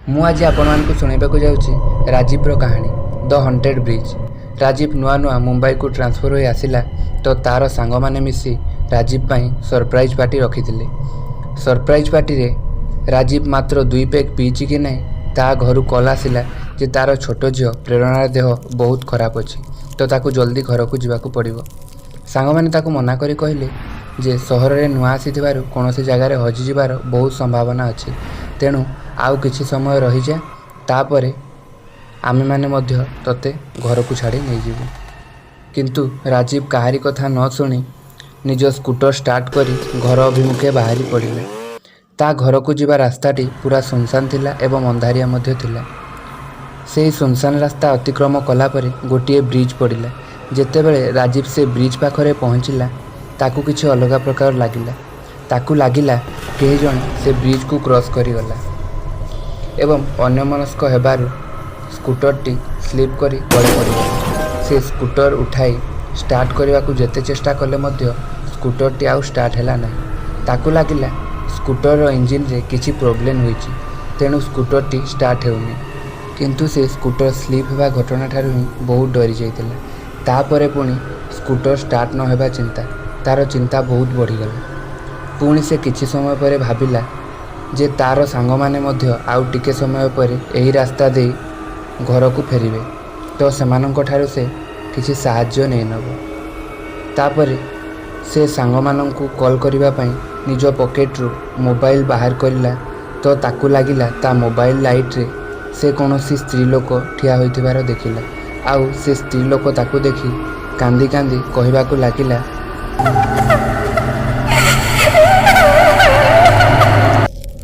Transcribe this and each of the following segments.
ମୁଁ ଆଜି ଆପଣମାନଙ୍କୁ ଶୁଣାଇବାକୁ ଯାଉଛି ରାଜୀବର କାହାଣୀ, ଦ ହଣ୍ଟେଡ୍ ବ୍ରିଜ୍। ରାଜୀବ ନୂଆ ନୂଆ ମୁମ୍ବାଇକୁ ଟ୍ରାନ୍ସଫର୍ ହୋଇ ଆସିଲା ତ ତା'ର ସାଙ୍ଗମାନେ ମିଶି ରାଜୀବ ପାଇଁ ସରପ୍ରାଇଜ୍ ପାର୍ଟି ରଖିଥିଲେ। ସରପ୍ରାଇଜ୍ ପାର୍ଟିରେ ରାଜୀବ ମାତ୍ର 2 ପେଗ୍ ପିଇଛି କି ନାହିଁ, ତା ଘରୁ କଲ୍ ଆସିଲା ଯେ ତା'ର ଛୋଟ ଝିଅ ପ୍ରେରଣାର ଦେହ ବହୁତ ଖରାପ ଅଛି, ତ ତାକୁ ଜଲ୍ଦି ଘରକୁ ଯିବାକୁ ପଡ଼ିବ। ସାଙ୍ଗମାନେ ତାକୁ ମନା କରି କହିଲେ ଯେ ସହରରେ ନୂଆ ଆସିଥିବାରୁ କୌଣସି ଜାଗାରେ ହଜିଯିବାର ବହୁତ ସମ୍ଭାବନା ଅଛି, ତେଣୁ ଆଉ କିଛି ସମୟ ରହିଯା, ତାପରେ ଆମେମାନେ ମଧ୍ୟ ତୋତେ ଘରକୁ ଛାଡ଼ି ନେଇଯିବୁ। କିନ୍ତୁ ରାଜୀବ କାହାରି କଥା ନ ଶୁଣି ନିଜ ସ୍କୁଟର ଷ୍ଟାର୍ଟ କରି ଘର ଅଭିମୁଖେ ବାହାରି ପଡ଼ିଲା। ତା ଘରକୁ ଯିବା ରାସ୍ତାଟି ପୁରା ଶୂନଶାନ ଥିଲା ଏବଂ ଅନ୍ଧାରିଆ ମଧ୍ୟ ଥିଲା। ସେହି ଶୂନଶାନ ରାସ୍ତା ଅତିକ୍ରମ କଲା ପରେ ଗୋଟିଏ ବ୍ରିଜ୍ ପଡ଼ିଲା। ଯେତେବେଳେ ରାଜୀବ ସେ ବ୍ରିଜ୍ ପାଖରେ ପହଞ୍ଚିଲା, ତାକୁ କିଛି ଅଲଗା ପ୍ରକାର ଲାଗିଲା। ତାକୁ ଲାଗିଲା କେହି ଜଣେ ସେ ବ୍ରିଜ୍କୁ କ୍ରସ୍ କରିଗଲା ଏବଂ ଅନ୍ୟମନସ୍କ ହେବାରୁ ସ୍କୁଟରଟି ସ୍ଲିପ୍ କରି ତଳେ ପଡ଼ିଗଲା। ସେ ସ୍କୁଟର ଉଠାଇ ଷ୍ଟାର୍ଟ କରିବାକୁ ଯେତେ ଚେଷ୍ଟା କଲେ ମଧ୍ୟ ସ୍କୁଟରଟି ଆଉ ଷ୍ଟାର୍ଟ ହେଲା ନାହିଁ। ତାକୁ ଲାଗିଲା ସ୍କୁଟରର ଇଞ୍ଜିନରେ କିଛି ପ୍ରୋବ୍ଲେମ୍ ହୋଇଛି, ତେଣୁ ସ୍କୁଟରଟି ଷ୍ଟାର୍ଟ ହେଉନି। କିନ୍ତୁ ସେ ସ୍କୁଟର ସ୍ଲିପ୍ ହେବା ଘଟଣାଠାରୁ ହିଁ ବହୁତ ଡରି ଯାଇଥିଲା। ତାପରେ ପୁଣି ସ୍କୁଟର ଷ୍ଟାର୍ଟ ନ ହେବା ଚିନ୍ତା, ତା'ର ଚିନ୍ତା ବହୁତ ବଢ଼ିଗଲା। ପୁଣି ସେ କିଛି ସମୟ ପରେ ଭାବିଲା ଯେ ତା'ର ସାଙ୍ଗମାନେ ମଧ୍ୟ ଆଉ ଟିକେ ସମୟ ପରେ ଏହି ରାସ୍ତା ଦେଇ ଘରକୁ ଫେରିବେ, ତ ସେମାନଙ୍କଠାରୁ ସେ କିଛି ସାହାଯ୍ୟ ନେଇନେବ। ତାପରେ ସେ ସାଙ୍ଗମାନଙ୍କୁ କଲ୍ କରିବା ପାଇଁ ନିଜ ପକେଟରୁ ମୋବାଇଲ ବାହାର କରିଲା, ତ ତାକୁ ଲାଗିଲା ତା ମୋବାଇଲ ଲାଇଟ୍ରେ ସେ କୌଣସି ସ୍ତ୍ରୀ ଲୋକ ଠିଆ ହୋଇଥିବାର ଦେଖିଲା। ଆଉ ସେ ସ୍ତ୍ରୀ ଲୋକ ତାକୁ ଦେଖି କାନ୍ଦି କାନ୍ଦି କହିବାକୁ ଲାଗିଲା,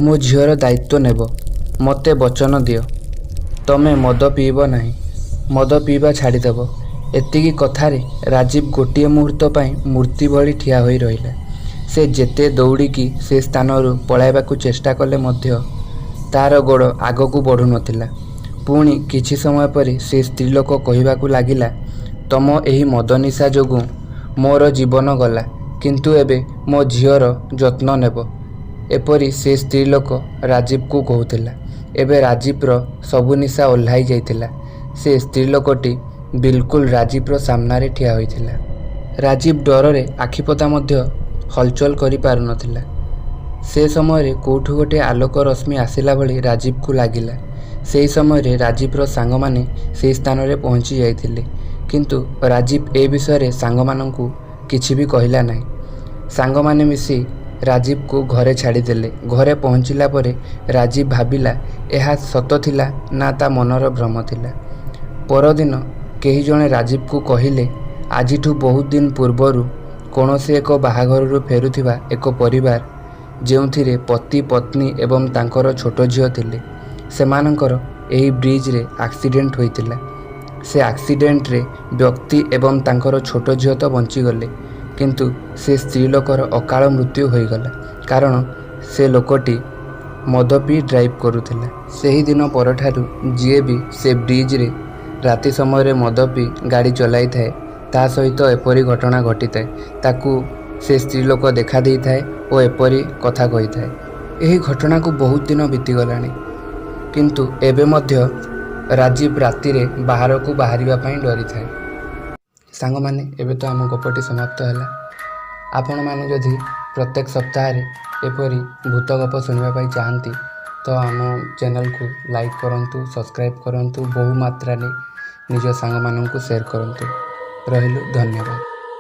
"ମୋ ଝିଅର ଦାୟିତ୍ୱ ନେବ, ମୋତେ ବଚନ ଦିଅ, ତମେ ମଦ ପିଇବ ନାହିଁ, ମଦ ପିଇବା ଛାଡ଼ିଦେବ।" ଏତିକି କଥାରେ ରାଜୀବ ଗୋଟିଏ ମୁହୂର୍ତ୍ତ ପାଇଁ ମୂର୍ତ୍ତି ଭଳି ଠିଆ ହୋଇ ରହିଲା। ସେ ଯେତେ ଦୌଡ଼ିକି ସେ ସ୍ଥାନରୁ ପଳାଇବାକୁ ଚେଷ୍ଟା କଲେ ମଧ୍ୟ ତା'ର ଗୋଡ଼ ଆଗକୁ ବଢ଼ୁନଥିଲା। ପୁଣି କିଛି ସମୟ ପରେ ସେ ସ୍ତ୍ରୀ ଲୋକ କହିବାକୁ ଲାଗିଲା, "ତମ ଏହି ମଦ ନିଶା ଯୋଗୁଁ ମୋର ଜୀବନ ଗଲା, କିନ୍ତୁ ଏବେ ମୋ ଝିଅର ଯତ୍ନ ନେବ।" ଏପରି ସେ ସ୍ତ୍ରୀ ଲୋକ ରାଜୀବକୁ କହୁଥିଲା। ଏବେ ରାଜୀବର ସବୁ ନିଶା ଓହ୍ଲାଇ ଯାଇଥିଲା। ସେ ସ୍ତ୍ରୀ ଲୋକଟି ବିଲକୁଲ ରାଜୀବର ସାମ୍ନାରେ ଠିଆ ହୋଇଥିଲା। ରାଜୀବ ଡରରେ ଆଖିପତା ମଧ୍ୟ ହଲଚଲ କରିପାରୁନଥିଲା। ସେ ସମୟରେ କେଉଁଠୁ ଗୋଟିଏ ଆଲୋକ ରଶ୍ମି ଆସିଲା ଭଳି ରାଜୀବକୁ ଲାଗିଲା। ସେହି ସମୟରେ ରାଜୀବର ସାଙ୍ଗମାନେ ସେହି ସ୍ଥାନରେ ପହଞ୍ଚି ଯାଇଥିଲେ। କିନ୍ତୁ ରାଜୀବ ଏ ବିଷୟରେ ସାଙ୍ଗମାନଙ୍କୁ କିଛି ବି କହିଲା ନାହିଁ। ସାଙ୍ଗମାନେ ମିଶି ରାଜୀବକୁ ଘରେ ଛାଡ଼ିଦେଲେ। ଘରେ ପହଞ୍ଚିଲା ପରେ ରାଜୀବ ଭାବିଲା, ଏହା ସତ ଥିଲା ନା ତା ମନର ଭ୍ରମ ଥିଲା? ପରଦିନ କେହି ଜଣେ ରାଜୀବକୁ କହିଲେ, ଆଜିଠୁ ବହୁତ ଦିନ ପୂର୍ବରୁ କୌଣସି ଏକ ବାହାଘରରୁ ଫେରୁଥିବା ଏକ ପରିବାର, ଯେଉଁଥିରେ ପତି ପତ୍ନୀ ଏବଂ ତାଙ୍କର ଛୋଟ ଝିଅ ଥିଲେ, ସେମାନଙ୍କର ଏହି ବ୍ରିଜରେ ଆକ୍ସିଡେଣ୍ଟ ହୋଇଥିଲା। ସେ ଆକ୍ସିଡେଣ୍ଟରେ ବ୍ୟକ୍ତି ଏବଂ ତାଙ୍କର ଛୋଟ ଝିଅ ତ ବଞ୍ଚିଗଲେ, କିନ୍ତୁ ସେ ସ୍ତ୍ରୀ ଲୋକର ଅକାଳ ମୃତ୍ୟୁ ହୋଇଗଲା, କାରଣ ସେ ଲୋକଟି ମଦ ପିଇ ଡ୍ରାଇଭ୍ କରୁଥିଲା। ସେହିଦିନ ପରଠାରୁ ଯିଏ ବି ସେ ବ୍ରିଜରେ ରାତି ସମୟରେ ମଦ ପିଇ ଗାଡ଼ି ଚଲାଇଥାଏ, ତା ସହିତ ଏପରି ଘଟଣା ଘଟିଥାଏ। ତାକୁ ସେ ସ୍ତ୍ରୀ ଲୋକ ଦେଖା ଦେଇଥାଏ ଓ ଏପରି କଥା କହିଥାଏ। ଏହି ଘଟଣାକୁ ବହୁତ ଦିନ ବିତିଗଲାଣି, କିନ୍ତୁ ଏବେ ମଧ୍ୟ ରାଜୀବ ରାତିରେ ବାହାରକୁ ବାହାରିବା ପାଇଁ ଡରିଥାଏ। ସାଙ୍ଗମାନେ, ଏବେ ତ ଆମ ଗପଟି ସମାପ୍ତ ହେଲା। ଆପଣମାନେ ଯଦି ପ୍ରତ୍ୟେକ ସପ୍ତାହରେ ଏପରି ଭୂତ ଗପ ଶୁଣିବା ପାଇଁ ଚାହାନ୍ତି, ତ ଆମ ଚ୍ୟାନେଲକୁ ଲାଇକ୍ କରନ୍ତୁ, ସବସ୍କ୍ରାଇବ୍ କରନ୍ତୁ, ବହୁ ମାତ୍ରାରେ ନିଜ ସାଙ୍ଗମାନଙ୍କୁ ସେୟାର କରନ୍ତୁ। ରହିଲୁ, ଧନ୍ୟବାଦ।